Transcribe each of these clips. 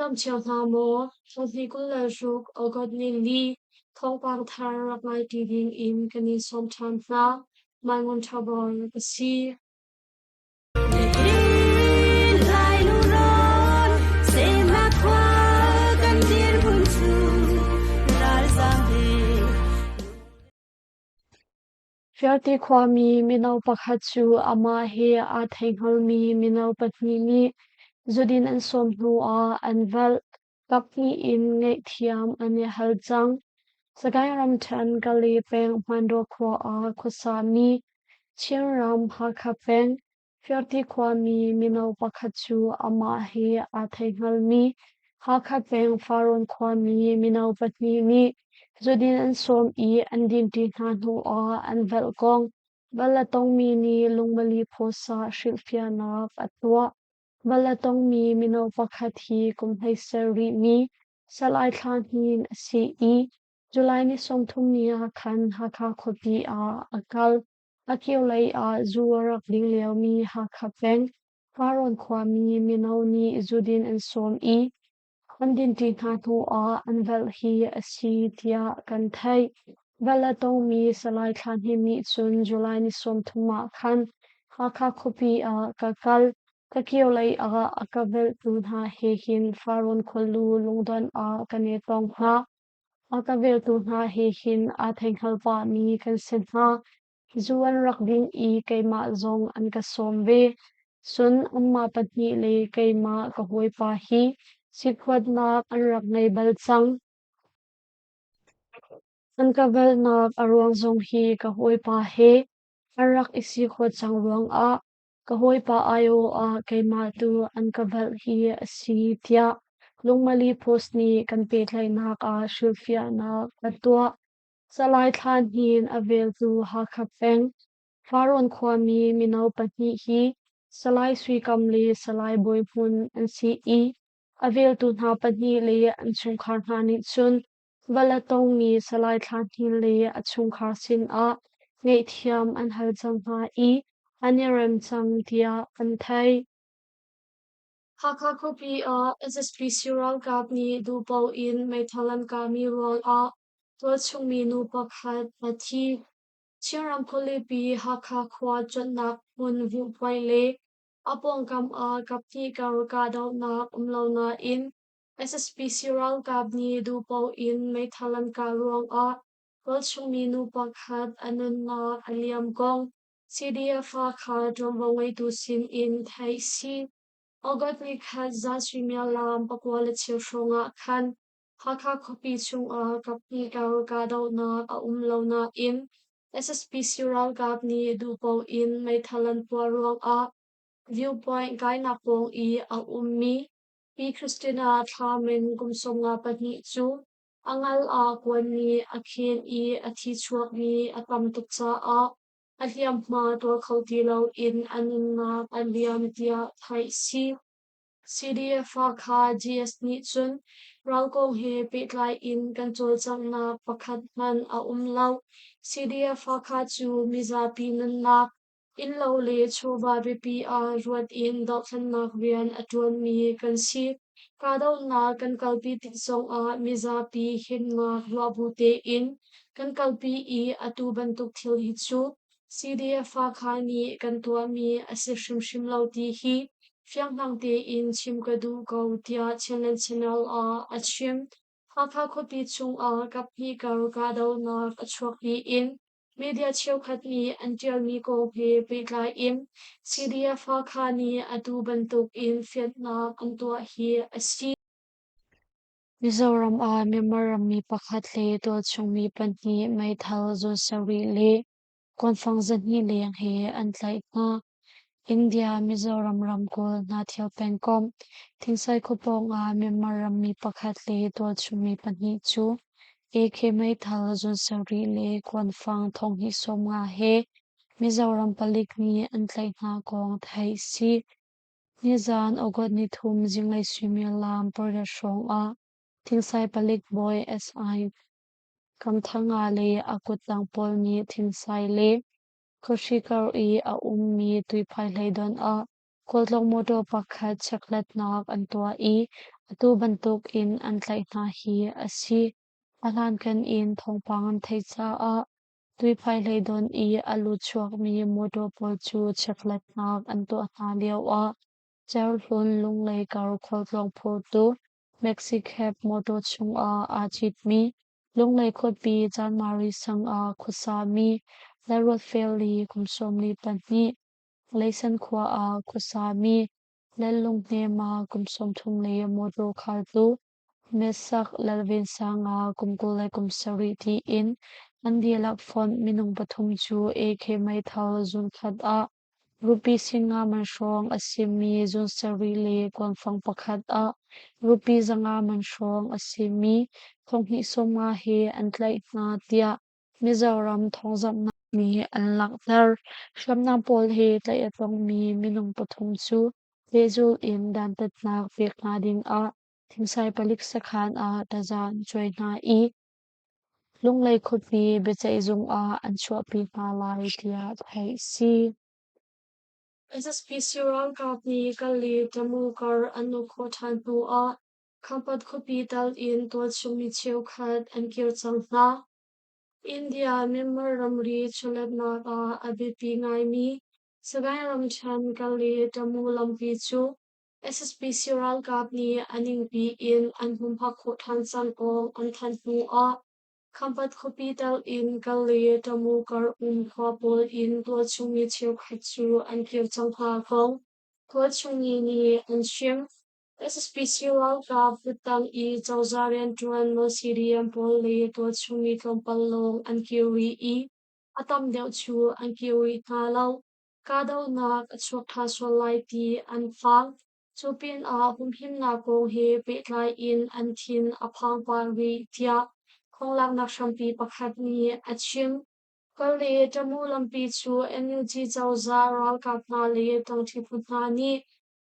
dam cio hna maw? Thawhni 26 August ni li thawngpang thar rak ngai ṭi ding in kan in sawm ṭhan hna. Mai Ngun Ṭha Bawi ka si. Fiarti khuami mino pakhat cu amah he aa theihngalmi mino pahnih nih zudin an sawm hnuah an velh. Kaphnih in ngaihthiam an i hal cang. Sagaing ramṭhen Kale peng Hmandaw khua ah khuasami Chinram Hakha peng Fiarti khuami mino pakhat cu amah he aa theihngalmi Hakha peng Farrawn khuami mino pahnih nih zudin an sawm i an dinṭi hna hnuah an velh kong val a tongmi nih lungmali phawsah hrilhfiahnak a tuah. Val a tongmi mino pakhat hi kum 17 rihmi Salai Thla Hnin a si i July ni 30 ni ah khan Hakha khuapi ah a kal. A kehlei ah zu a rak ding liomi Hakha peng Farrawn khuami mino nih zudin an sawm i an dinṭi hna hnuah an velh hi a si tiah kan theih. Velh a tongmi Salai Thla Hnem nih cun July ni 30 ah khan Hakha khuapi ah ka kal. Ka kehlei ah a ka velhtu hna he hin Farrawn khualu lungdonh ah kan i tong hna. A ka veltu hna he hin aa theihngal pahmi kan si hna. Zu an rak ding i keimah zong an ka sawm ve. Cun anmah pahnih le keimah ka hawipa hi sikhuatnak an rak ngei bal cang. An ka velhnak a ruang zong hi ka hawipa he an rak i sikhuat cang ruangah Ka hawipa aiawh ah keimah tu an ka velh hi a si tiah Lungmali Post nih kan pehtlaihnak ah hrilhfiahnak a tuah. Salai Thla Hnin a veltu Hakha peng Farrawn khuami mino pahnih hi Salai Sui Kam le Salai Bawi Hmun an si i a veltu hna pahnih le an chungkhar hna nih cun Val a tongmi Salai Thla Hnin le a chungkhar sinah ngaihthiam an hal cang hna i an i rem cang tiah an theih. Hakha khuapi ah SSPC ralkap nih duhpaoh in meithal an kahmi ruangah tualchungmi nu pakhat a thi. Chinram khualipi Hakha khua cuanhnak hmun Vuhpuai le a pawngkam ah kaphnih kar kahdohnak um lo nain SSPC ralkap nih duhpaoh in meithal an kah ruangah tualchungmi nu pakhat a nunnak a liam kong CDF Hakha ṭuanvo ngeitu sin in theih si. August ni khat zan suimilam 9:15 hrawng ah khan Hakha khuapi chungah kaphnih kar kahdohnak a um lo nain SSPC ralkap nih duhpaoh in meithal an puah ruangah viewpoint kainak pawng i a ummi Pi Christina thla min kum 52 cu a ngal ah kuan nih a khen i a thi chuakmi a tam tuk caah a hliamhma tuar kho ti loin a nunnak a liam tiah theih si. CDF Hakha GS nih cun ral kong he pehtlai in kan cawlcanghnak pakhat hmanh a um lo. CDF Hakha cu mizapi nunnak Innlo le chawva biapi ah ruat in dohthlennak rian a ṭuanmi kan si. Kahdohnak kan kalpi tik zongah mizapi himnak ruah bu tein kan kalpi i atu bantuk thil hi cu CDF Hakha nih kan tuahmi a si hrimhrim lo ti hi fianghlang tein chim ka duh ko tiah Chinland Channel ah a chim. Hakha khuapi chungah kaphnih kar kahdohnak a chuak tiin Media cheukhat nih an ṭialmi kong he pehtlai in CDF Hakha nih atu bantuk in fianhnak an tuah hi a si. Mizoram ah Myanmar rammi pakhat le tualchung mi pahnih meithal zun sarih le kuanfang 200 leng he an tlaih hna. India, Mizoram ramkulh Hnahthial pengkomh Thingsai khua pawngah Myanmar rammi pakhat le tualchung mi pahnih cu AK meithal zun sarih le kuanfang 250 he Mizoram palik nih an tlaih hna kong theih si. Nizaan August 3 zinglei suimilam 8 hrawng ah Thingsai palik bawi SI Kamthanga le a kuttang pawl nih Thingsai le Khuahri kar i a ummi tuiphai hleidonh ah khualtlawng motor pakhat chekhlatnak an tuah i. atu bantuk in an tlaih hna hi a si. A hlankan in thawngpang an theih caah Tuiphai hleidonh i a lut chuakmi mawtaw pawl cu chekhlatnak an tuah hna lioah Cerhlun Lunglei kar khualtlawng phurtu Maxicab mawtaw chungah aa citmi Lunglei khuapi Chanmari sang ah khuasami Lalruatfeli kum 42, Leisan khua ah khuasami Lallunghnema kum 30 le mawtaw khaltu Mesak Lalvensanga kum 27 tiin an dihlak fonh minung pathum cu AK meithal zunkhat ah Rupee singa man hrawng a simi zun sarih le kuanfang pakhat ah rupee 500 man hrawng a simi 250 he an tlaih hna tiah Mizoram thawngzamhnak nih an langhter. Hriamnam pawl he tlaih a tongmi minung pathum cu pehzulh in dantatnak pek hna dingah Thingsai palik sakhan ah taza an cuai hna i Lunglei khuapi biaceihzung ah an chuahpi hna lai tiah theih si. SSPC ralkap nih Kali Tamu kar an uk khawh ṭhan hnu ah Khampat khuapi tal in tualchung mi cheukhat an kir cang hna. India Myanmar ramri chawletnak ah a biapi ngaimi Sagaing ramṭhen Kali Tamu lampi cu SSPC ralkap nih a ningpi in an humhak khawh ṭhan cang kong an thanh hnu ah Khampat khuapi tal in Kale Tamu kar um khua pawl in tualchung mi cheukhat cu an kir cang hna kong tualchung mi nih an chim. SSPC ralkap kuttang i cozah rianṭuan non-CDM pawl le tualchung mi tlawmpal lawng an kir rih i a tam deuh cu an kir rih hna lo. Kahdohnak a chuak ṭhan sual lai ti an phang. Cu pinah humhimnak kong he pehtlai in an thin a phang pah rih tiah thonglaknak hrampi pakhat nih a chim. Kal le Tamu lampi cu NUG cozah ralkap hna le ṭangṭi phu hna nih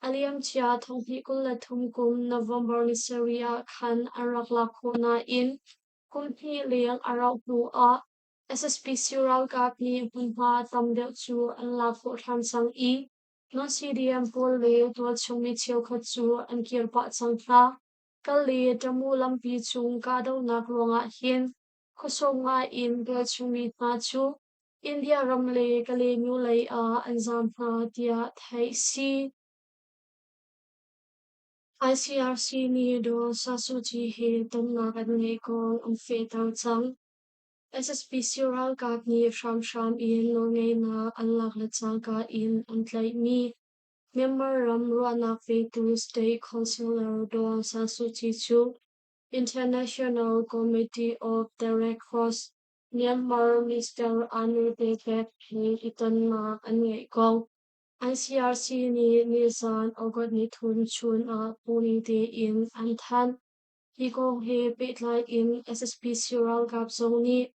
a liamcia 2023 kum November ni sarih ah khan an rak lak khawh nain kum hnih leng a rauh hnu ah SSPC ralkap nih hmunhma tam deuh cu an lak khawh ṭhan cang i non-CDM pawl le tualchung mi cheukhat cu an kir pah cang hna. Kal le Tamu lampi cung kahdohnak ruangah hin khuasawm ngai in tualchung mi hna cu India ram le Kalaymyo lei ah an zaam hna tiah theih si. ICRC nih Daw San Suu Kyi he tonnak an ngeih kong an fehter cang. SSPC ralkap nih hramhram in nawlngeihnak an lak le cangka in an tlaihmi Myanmar ram ruahnak petu State Counsellor Daw Aung San Suu Kyi cu International Committee of the Red Cross Myanmar Mr. Anu Bebek he i tonnak an ngeih kong ICRC nih nizan August 30 chun ah phungning tein an thanh. Hi kong he pehtlai in SSPC ralkap zong nih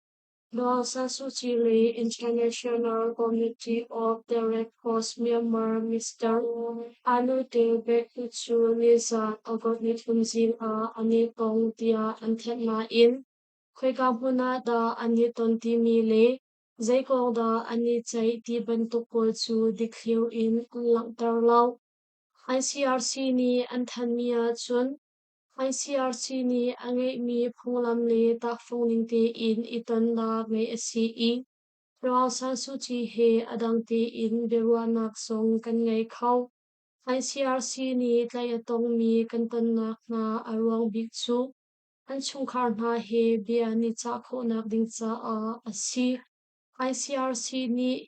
Daw Aung San Suu Kyi le International Committee of the Red Cross Myanmar Mr. Anu Te Bek cu nizan August 30 zing ah an i tong tiah an thanh nain khoika hmun ah dah an i ton timi le zei kong dah an i ceih ti bantuk pawl cu dikthliar in an langhter lo. ICRC nih an thanmi ahcun ICRC nih a ngeihmi phunglam le tahfung ning tein i tonnak ngeih a si i Daw Aung San Suu Kyi he a dang tein biaruahnak zong kan ngei kho. ICRC nih tlaih a tongmi kan tonnak hna a ruang bik cu an chungkhar hna he bia an i cah khawhnak ding caah a si. ICRC nih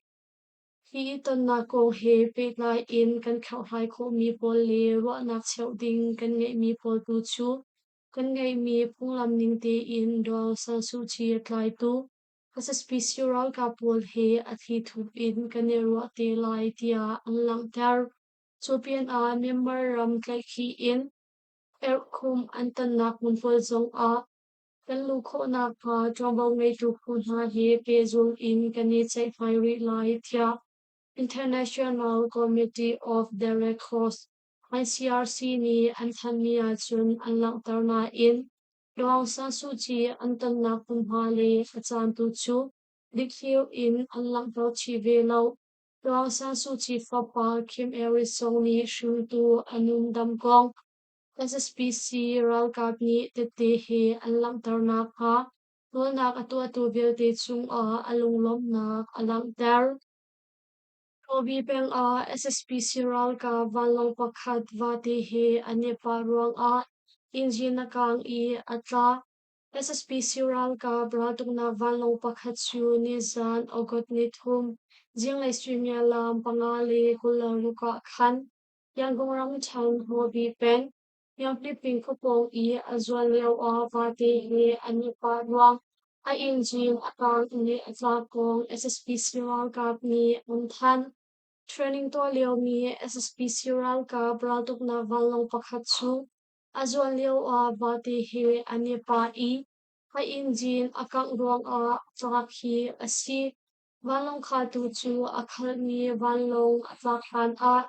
Hi tonnak kong he pehtlai in kan kherhhlai khawhmi pawl le ruahnak cheuh ding kan ngeihmi pawl tu cu kan ngeihmi phunglam ning tein Daw Aung San Suu Kyi a tlaitu SSPC ralkap pawl he a thlithup in kan i ruah te lai tiah an langhter. Cu pinah Myanmar ram tlaihkhih in erhkhumh an tonnak hmun pawl zongah Kan luh khawh nakhnga ṭuanvo ngeitu phu hna he pehzulh in kan i ceihmai rih lai tiah International Committee of the Red Cross ICRC nih an thanhmi ahcun an langhter nain Daw Aung San Suu Kyi an tonnak hmunhma le a caan tu cu dikthliar in an langhter chih ve lo. Daw Aung San Suu Kyi fapa Kim Aris zong nih hringtu a nun dam kong. SSPC ralkap nih tette he an langhter nakhnga nawlnak a tuahtu vialte cungah a lunglawmhnak a langhter. Hrawbi peng ah SSPC ralkap vanlawng pakhat vate he an i pah ruangah engine a kaang i a tla. SSPC ralkap raltuknak vanlawng pakhat cu nizan August 3 zinglei suimilam 5:26 ah khan Yangon ramṭhen Hrawbi peng Yangpiping khuapawng i a zuan lioah vate he an i pah ruang a engine a kaang i a tlak kong SSPC ralkap nih an thanh. Training tuah liomi SSPC ralkap raltuknak vanlawng pakhat cu a zuan lioah vate he an i pah i a engine a kangh ruangah a tlak hi a si. Vanlawng khaltu cu a khalhmi vanlawng a tlak hlanah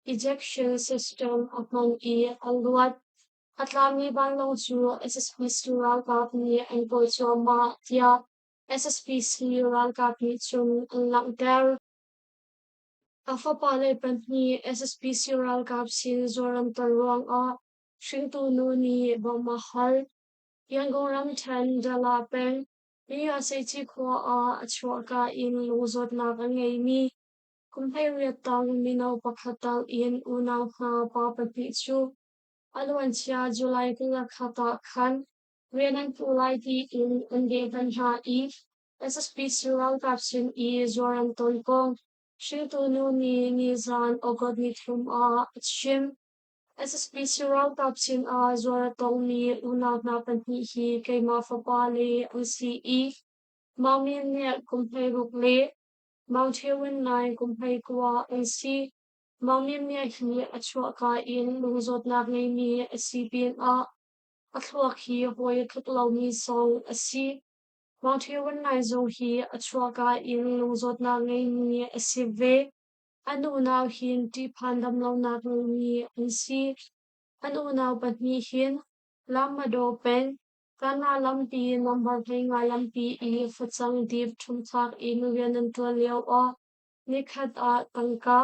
ejection system a hmang i a luat. A tlami vanlawng cu SSPC ralkap nih an kawl cuahmah tiah SSPC ralkap nih cun an langhter. A fapale pahnih SSPC ralkap sin zuaram ton ruangah hringtu nu nih bawmh a hal. Yangon ramṭhen Dala peng Miyaseici khua ah a chuahka in lungzawtnak a ngeimi Kum 18 tang mino pakhat tal in unau hna pa pahnih cu a luancia July 24 ah khan rian an phu lai tiin an lehhmanh hna i SSPC ralkap sin i zuar an ton kong hringtu nu nih nizan August 3 ah a chim. SSPC ralkap sinah zuar a tongmi unau hna pahnih hi keimah fapa le an si i Maung Myint nih kum 16 le Maung Htewin Naing kum 19 an si. Maung Myint Myint hi a chuahka in lungzawtnak ngeimi a si pinah a thluak hi hawi a tluk lomi zong a si. Maung Htewin Naing zong hi a chuahka in lungzawtnak ngeimi a si ve. An unau hin ṭihphan damlonak ngeimi an si. An unau pahnih hin Lamadaw peng, Kana lampi nambar 15 lampi i facang dip ṭhumthlak in rian an ṭuan lioah nikhat ah tangka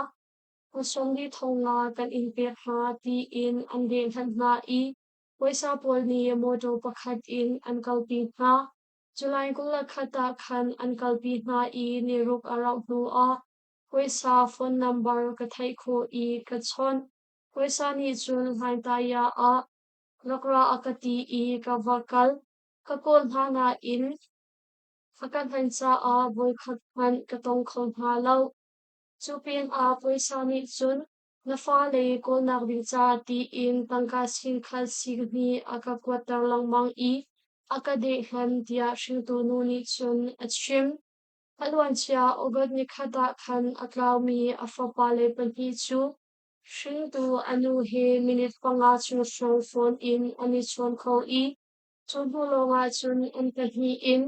40,000 kan in pek hna tiin an lehhmanh hna i puaisa pawl nih mawṭaw pakhat in an kalpi hna. July 21 ah khan an kalpi hna i niruk a rauh hnuah puaisa phone number ka theih khawh i ka chawnh. Puaisa nih cun Hlaingtaya ah Rak ra a ka ti i ka va kal. Ka kawl hna nain a ka hman caah voikhat hmanh ka tong kho hna lo. Cu pinah puaisa nih cun na fale kawlnak ding ca tiin tangka singkhat singhnih a ka kuatter lengmang i a ka dehhlen tiah hringtu nu nih cun a chim. A luancia August nikhat ah khan a tlaumi a fapale pahnih cu Hringtu a nu he minute 5 chung hrawng phone in an i chawn kho i cu hnu lawngah cun an pahnih in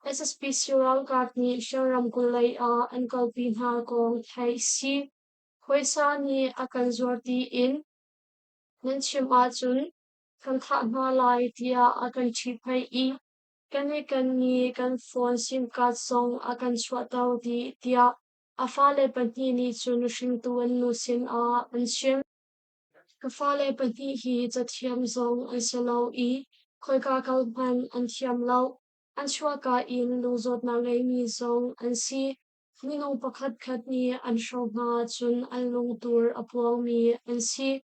SSPC ralkap nih Shan ramkulh lei ah an kalpi hna kong theih si. Puaisa nih a kan zuar tiin nan chim ahcun kan thah hna lai tiah a kan ṭhihphaih i kan i kenmi kan phone sim card zong a kan chuahter dih tiah A fale pahnih nih cun hringtu an nu sinah an chim. Ka fale pahnih hi cathiam zong an si lo i khoika kal hmanh an thiam lo. An chuahka in lungzawtnak ngeimi zong an si. Minung pakhatkhat nih an hro hna cun an lungtur a puangmi an si.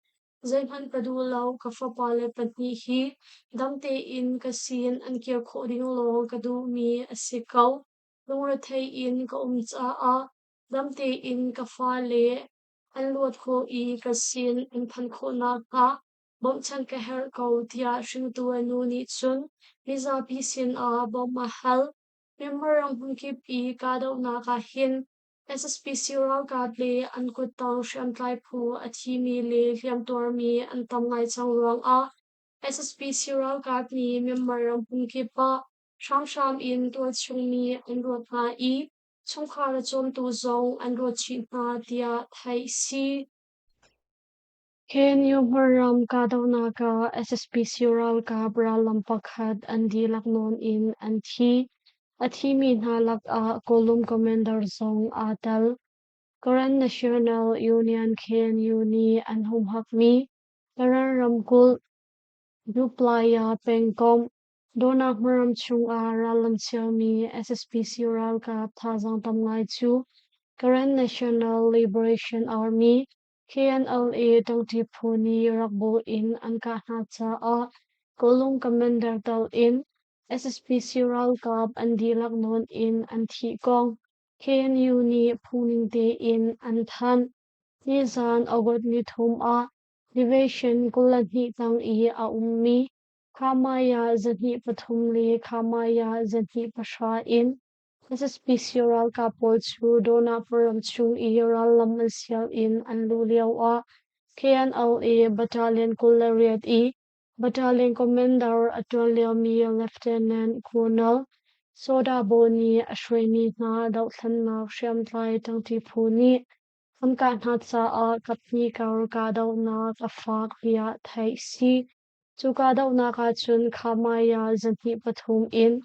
Zeihmanh ka duh lo, ka fapale pahnih hi dam tein ka sin an kir khawh ding lawng ka duhmi a si ko. Lungrethei in ka um caah dam tein ka fale an luat khawh i ka sin an phanh khawh nakhnga bawmhchanh ka herh ko tiah hringtu a nu nih cun mizapi sinah bawmh a hal. Myanmar ram hmunkip i kahdohnak ah hin SSPC ralkap le an kuttang hriamtlai phu a thimi le hliamtuarmi an tam ngai cang ruangah SSPC ralkap nih Myanmar ram hmunkip ah Hramhram in tualchungmi an ruat hna i chungkhar a cawmtu zong an ruat chih hna tiah theih si. KNU hmunram kahdohnak ah SSPC ralkap rallam pakhat an dihlak nawn in an thi. A thimi hna lakah Kawlum commander zong aa tel. Karen National Union KNU nih an humhakmi Karen ramkulh, Duplaya pengkomh, Dawnak hmunram chungah rallam chiami SSPC ralkap thazaang tam ngai cu Karen National Liberation Army KNLA ṭangṭi phu nih rak bawh in an kah hna caah Kawlung commander tal in SSPC ralkap an dihlak nawn in an thih kong KNU nih phungning tein an thanh. Nizan August 3 ah Division 22 tang i a ummi Khamaya 203 le Khamaya 210 in SSPC ralkap pawl cu Donapur chung i rallam an sial in an luh lioah KNLA Battalion 28 i Battalion Commander a ṭuan liomi Lieutenant Colonel Soda Bo nih a hruaimi hna dohthlennak hriamtlai ṭangṭi phu nih an kah hna caah kaphnih kar kahdohnak a fak tiah theih si. Cu kahdohnak ahcun Khamaya 203 in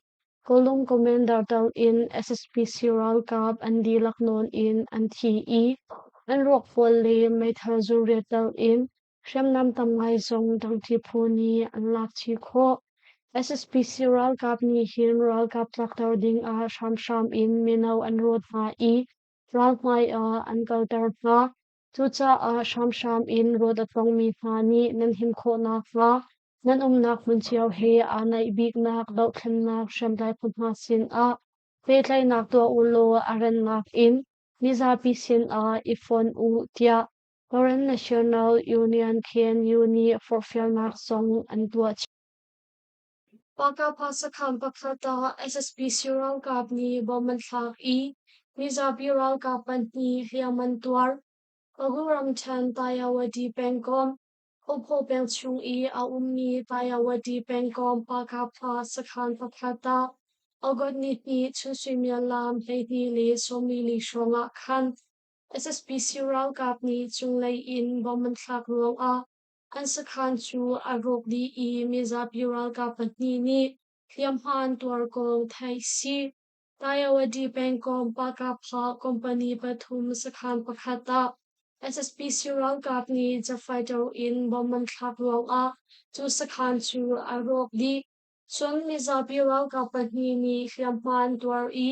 Kawlung Commander tal in SSPC ralkap an dihlak nawn in an thi i an ruak pawl le meithal zuriat tal in hriamnam tam ngai zong ṭangṭi phu nih an lak chih khawh. SSPC ralkap nih hin ralkap tlakter ding ah hramhram in mino an rawt hna i ralhmai ah an kalter hna. Cucaah hramhram in rawt a tongmi hna nih nan him khawh nakhnga nan umnak hmun cio he aa naih biknak dohthlennak hriamtlai phu hna sinah pehtlaihnak tuah u law a rannak in mizapi sinah i fon u tiah Karen National Union KNU nih forhfialnak zong an tuah chih. Pakapha sakhan pakhat ah SSPC ralkap nih bom an thlak i mizapi ralkap pahnih hliam an tuar. Pagu ramṭhen Tayawadi pengkomh Opho peng chung i a ummi Tayawadi pengkomh Pakapha sakhan pakhat ah August 2 chun suimilam 12:44 hrawng ah khan SSPC ralkap nih cunglei in bom an thlak ruangah an sakhan cu a rawk dih i mizapi ralkap pahnih nih hliamhma an tuar kong theih si. Tayawadi pengkomh Pakapha company pathum sakhan pakhat ah SSPC ralkap nih jet fighter in bomb an thlak ruangah cu sakhan cu a rawk dih. Cun mizapi ralkap pahnih nih hliamhma an tuar i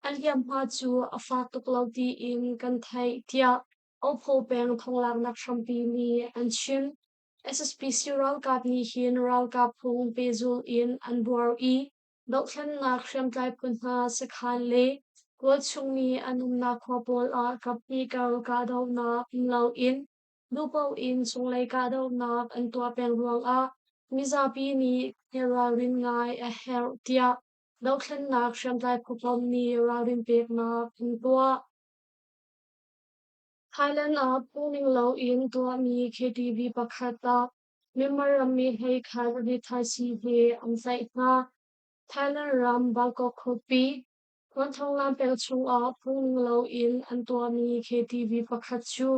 an hliamhma cu a fak tuk lo tiin kan theih tiah Opho peng thonglaknak hrampi nih an chim. SSPC ralkap nih hin ralkap phung pehzulh in an buar i dohthlennak hriamtlai phu hna sakhan le tualchung mi an umnak khua pawl ah kaphnih kar kahdohnak um loin duhpaoh in cunglei kahdohnak an tuah peng ruangah mizapi nih i ralrin ngai a herh tiah dohthlennak hriamtlai phu komh nih ralrin peknak an tuah. Thailand ah phungning loin tuahmi KTV pakhat ah Myanmar rammi 11 rithaisii he an tlaih hna. Thailand ram Bangkok khuapi, Muanthawnglam peng chungah phungning loin an tuahmi KTV pakhat cu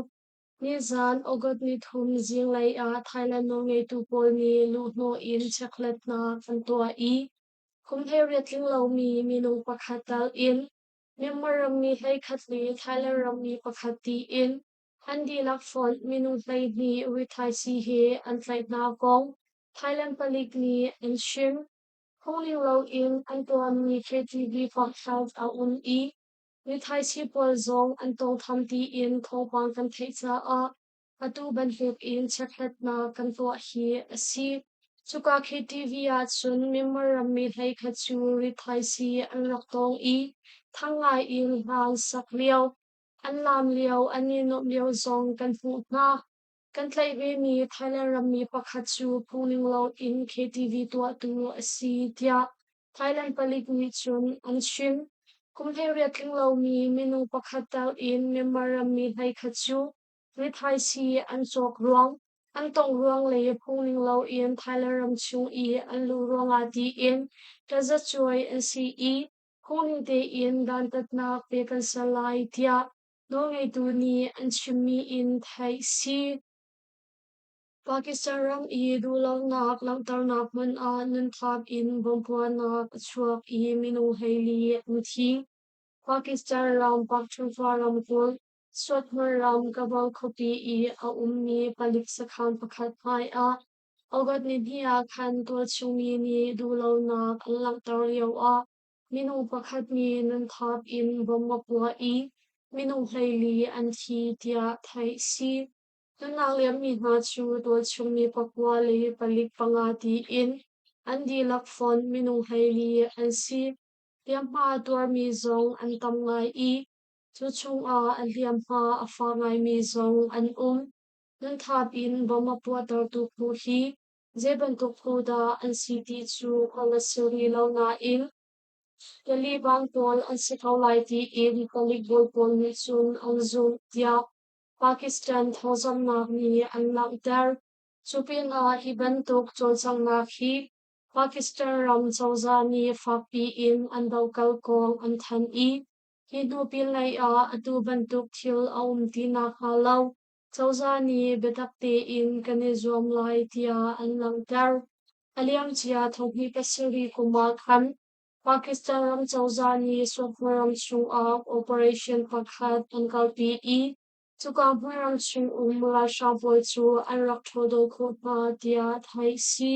nizan August 3 zinglei ah Thailand nawlngeitu pawl nih luhhnawh in chekhlatnak an tuah i kum 18 tling lomi minung pakhat tal in Myanmar rammi 11 le Thailand rammi pakhat tiin an dihlak fonh minung 12 rithaisii he an tlaih hna kong Thailand palik nih an chim. Phungning loin an tuahmi KTV pakhat a um i rithaisii pawl zong an tawngtham tiin thawngpang kan theih caah atu bantukin chekhlatnak kan tuah hi a si. Cuka KTV ahcun Myanmar rammi 11 cu rithaisii an rak tawng i thang ngai in hla an sak lio, an laam lio, an i nuamh lio zong kan hmuh hna. Kan tlaih vemi Thailand rammi pakhat cu phungning loin KTV tuahtu a si tiah Thailand palik nih cun an chim. Kum 18 tling lomi minung pakhat tal in Myanmar rammi 11 cu rithaisii an cawk ruang, an tongh ruang le phungning loin Thailand ram chung i an luh ruangah tiin tazacuai an si i phungning tein dantatnak pek an si lai tiah nawlngeitu nih an chimmi in theih si. Pakistan ram i duhlonak langhternak hmun ah nunthap in bomb puahnak a chuak i minung 14 an thi. Pakistan ram Pakhtunkhwa ramkulh. Suathmun ram Kabul khuapi i a ummi palik sakhan pakhat hmaiah August nihnih ah khan tualchung mi nih duhlonak an langhter lioah minung pakhat nih nunthap in bomb a puah i minung 14 an thi tiah theih a si. Nunnak liammi hna cu tualchung mi pakua le palik panga tiin an dihlak fonh minung 14 an si. Hliamhma a tuarmi zong an tam ngai i cu chungah a hliamhma a fak ngaimi zong an um. Nunthap in bomb a puahtertu phu hi zei bantuk phu dah an si ti cu hngalh a si rih lo nain Taliban pawl an si ko lai tiin palik bawi pawl nih cun an zumh tiah Pakistan thawngzamhnak nih an langhter. Cu pinah hi bantuk cawlcanghnak hi Pakistan ram cozah nih fakpi in an dohkalh kong an thanh i hi hnu pinlei ah atu bantuk thil a um ti nakhnga lo cozah nih biatak tein kan i zuam lai tiah an langhter. A liamcia 2007 kum ah khan Pakistan ram cozah nih Swat ram chungah operation pakhat an kalpi i cuka hmunram chung um ralhrang pawl cu an rak ṭhawldawl khawh hna tiah theih a si.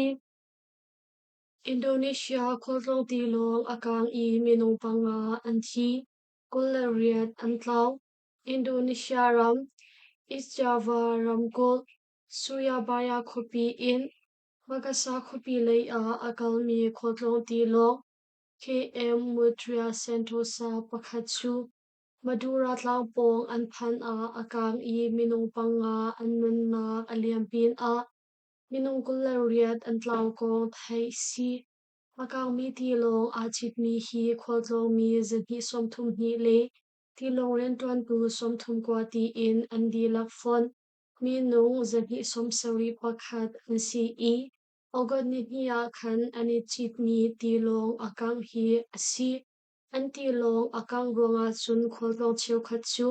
Indonesia khualtlawng tilawng a kaang i minung panga an thi, 28 an tlau. Indonesia ram, East Java ramkulh, Surabaya khuapi in Makassar khuapi lei ah a kalmi khualtlawng tilawng KM Mutria Sentosa pakhat cu Madura tlang pawng an phanh ah a kaang i minung panga an nunnak a liam pinah minung 28 an tlau kong theih a si. A kaangmi tilawng aa citmi hi khualtlawngmi 232 le tilawng rianṭuantu 39 tiin an dihlak fonh. Minung 271 an si i August nihnih ah khan an i citmi tilawng a kangh hi a si. An tilawng a kangh ruangah cun khualtlawng cheukhat cu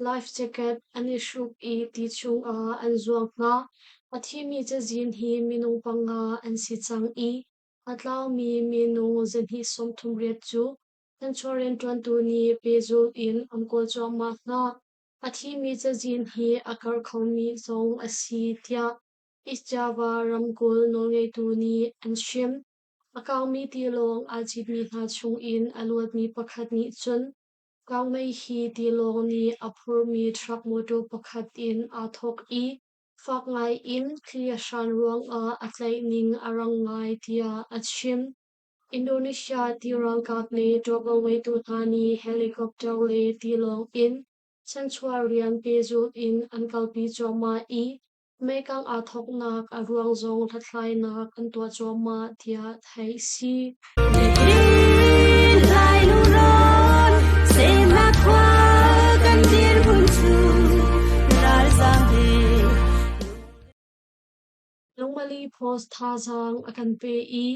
life jacket an i hruk i ti chungah an zuang hna. A thimi cazin hi minung panga an si cang i a tlaumi minung 238 cu chanchuah rianṭuantu nih pehzulh in an kawl cuahmah hna. A thimi cazin hi a karh khomi zong a si tiah East Java ramkulh nawlngeitu nih an chim. A kaangmi tilawng aa citmi hna chungin a luatmi pakhat nih cun kangmei hi tilawng nih a phurmi truck mawṭaw pakhat in aa thawk i fak ngaiin thli a hran ruangah a tlaih ning a rang ngai tiah a chim. Indonesia ti ralkap le ṭuanvo ngeitu hna nih helicopter le tilawng in chanchuah rian pehzulh in an kalpi cuahmah i meikang aa thawknak a ruang zong hlathlainak an tuah cuahmah tiah theih a si. Lungmali Post thazaang a kan pe i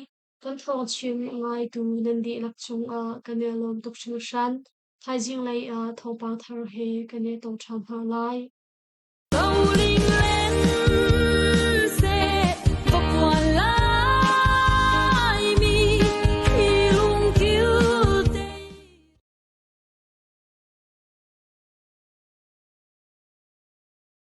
kan thawngchim a ngaitu nan dihlak cungah kan i lawm tuk hringhran. Thaizing lei ah thawngpang thar he kan i tong ṭhan hna lai.